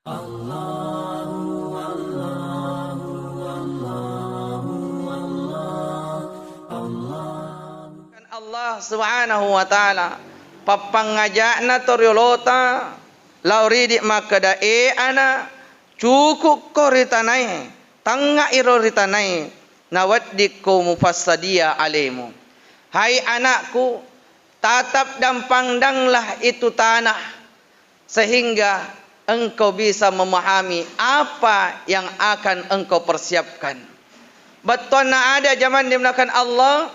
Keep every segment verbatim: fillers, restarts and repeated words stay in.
Allah Subhanahu wa Ta'ala pappangaja'na to riolota lao ridi makkeda, "E ana, cukukko ri tanae, tangnga iro ri tanae, naweddikko mupassadia alemu." Hai anakku, tatap dan pandanglah itu tanah, sehingga engkau bisa memahami apa yang akan engkau persiapkan. Bettuanna ada jaman dimuliakan Allah,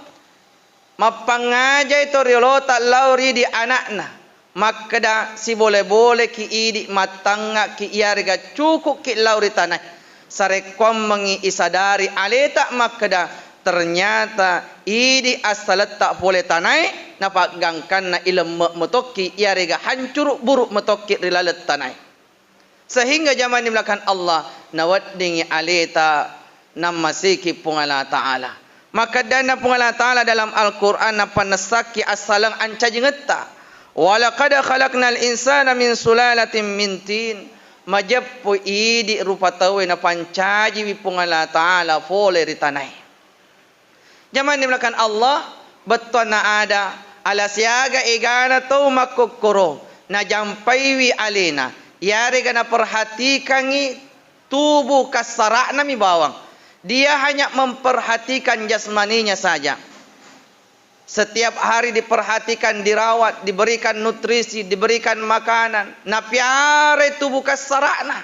mappangajai to riolota lao ridi anakna, makkeda, "Sibole-boleki idi mattangngaki iyarega cukukki lao ri tanae." Sarekkuammengngi isadari aleta makkeda, ternyata idi assaletta pole tanae, napaggangkanna ilemme metokki iyarega hancuru buru metokki ri laleng tanae. Sehingga jaman dimuliakan Allah, naweddingi aleta nammasiki Puang Allah Ta'ala. Makkedana Puang Allah Ta'ala dalam Al-Quran, napannessakki assaleng ancajingetta. "Walaqad khalaqnal insana min sulalatin min tin." Majeppu idi rupa tauwe napancajiwi Puang Allah Ta'ala pole ri tanae. Jaman dimuliakan Allah, bettuanna ada, ala siaga egana tau makkokkoro, najampaiwi alena, iyarega naperhatikangngi tubuh kassara'nami bawang. Dia hanya memperhatikan jasmaninya saja. Setiap hari diperhatikan, dirawat, diberikan nutrisi, diberikan makanan, napiarai tubuh kassara'na.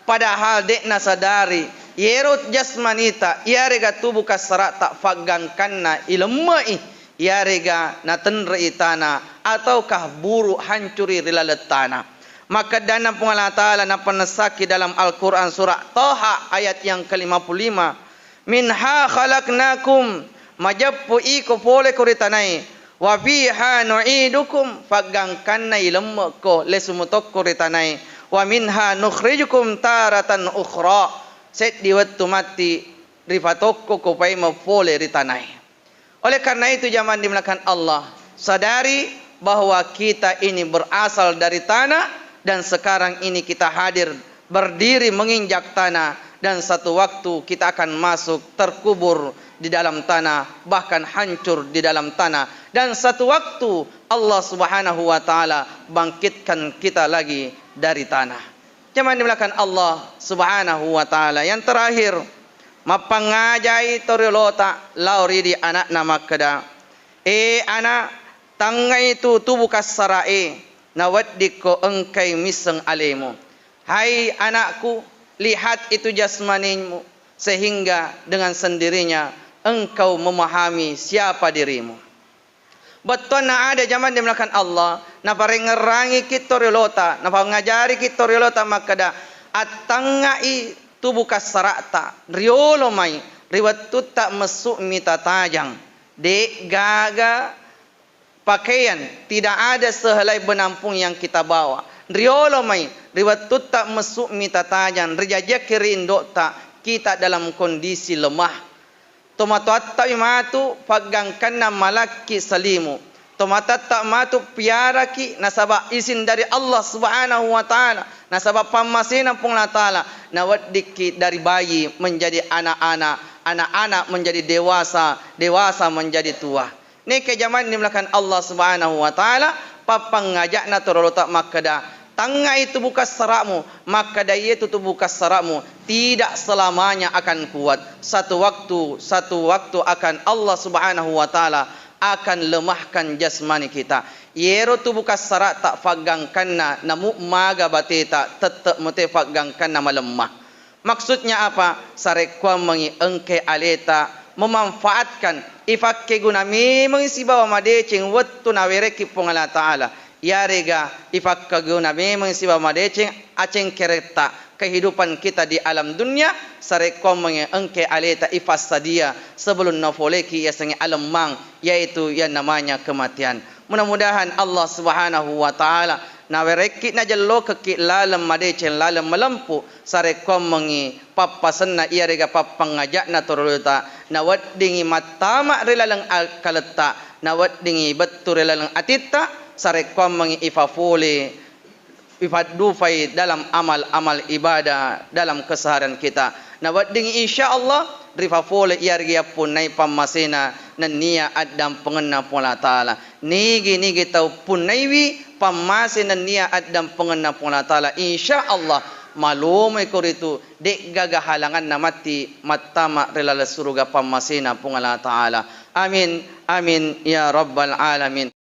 Padahal de'na sadari, yero jasmanita, iyarega tubuh kassara'ta faggangkanna ilemme'i, iyarega natenre'i tana, ataukah buru hancuri ri laleng tana. Makkedana Puang Allah Ta'ala napannessaki dalam Al-Quran surah Taha ayat yang kelima puluh lima, "Minha khalaqnakum," majeppu iko pole ko ri tanae, "wa fiha nu'idukum," faggangkanna ilemmekko lesu mutokko ri tanae, "wa minha nukhrijukum taratan ukhra," seddi wettu matti rifatokko ko paimeng pole ri tanae. Oleh karena itu, jamaah dimuliakan Allah, sadari bahwa kita ini berasal dari tanah dan sekarang ini kita hadir berdiri menginjak tanah, dan satu waktu kita akan masuk terkubur di dalam tanah, bahkan hancur di dalam tanah, dan satu waktu Allah Subhanahu wa Ta'ala bangkitkan kita lagi dari tanah. Jamaah dimuliakan Allah Subhanahu wa Ta'ala, yang terakhir, mappangajai to riolota lao ridi ana'na makkeda, "E ana, tangngai tu tubu kassara'e, naweddikko engkai misseng alemu. Hai anakku, lihat itu jasmanimu, sehingga dengan sendirinya engkau memahami siapa dirimu." Bettuanna ada, jamaah dimuliakan Allah, naparengngerangiki to riolota, napangajariki to riolota makkeda, attangngai tubu kassara'ta riolo mai ri wettutta messu'mi tatajang. De'gaga pakaian, tidak ada sehelai benang pun yang kita bawa. Riolo mai ri wettutta messu'mi tatajang, rijajiakki ri indo'ta, kita dalam kondisi lemah. Tomatoattawi matu paggangkanna malakki salimu. Tomatoatta matu piaraki nasaba izin dari Allah Subhanahu wa Ta'ala, nasaba pammasena Puang Allah Ta'ala, naweddikki dari bayi menjadi anak-anak, anak-anak menjadi dewasa, dewasa menjadi tua. Neke jamaah dimuliakan Allah Subhanahu wa Ta'ala, pappangaja'na to riolota makkeda, tangngai tubu kassara'mu, makkeda iyetu tubu kassara'mu tidak selamanya akan kuat. Satu waktu, satu waktu akan Allah Subhanahu wa Ta'ala akan lemahkan jasmani kita. Yero tubu kassara'ta faggangkanna namu maga bateta, tette mute faggangkanna malemma. Maksudnya apa? Sarekkuammengngi engkai aleta memanfaatkan, ifakkeguna memengngi sibawa madeceng wettu nawerekki Puang Allah Ta'ala. Iyarega ifakkeguna memengngi sibawa madeceng acengkeretta kehidupan kita di alam dunia, sarekkuammengngi engkai aleta ifassadia sebelum nafoleki yasengnge alemmang, yaitu yang namanya kematian. Mudah-mudahan Allah Subhanahu wa Ta'ala nawerekki najellokekki laleng madeceng, laleng malempu, sarekkuammengngi pappasenna iyarega pappangaja'na to riolota, naweddingngi mattama ri laleng akkaletta, naweddingngi bettu ri laleng atitta, sarekkuammengngi ifafole ripaddupai dalam amal-amal ibadah dalam keseharian kita. Nawedding insya Allah rifapole iyarega yappunnai pammasena nennia addampengenna Puang Allah Ta'ala. Nigi-nigi tau punnaiwi pammase nennia addampengenna Puang Allah Ta'ala, insya Allah malomoi koritu, de'gaga halanganna matti mattama ri laleng suruga pammasena Puang Allah Ta'ala. Amin, amin, ya rabbal alamin.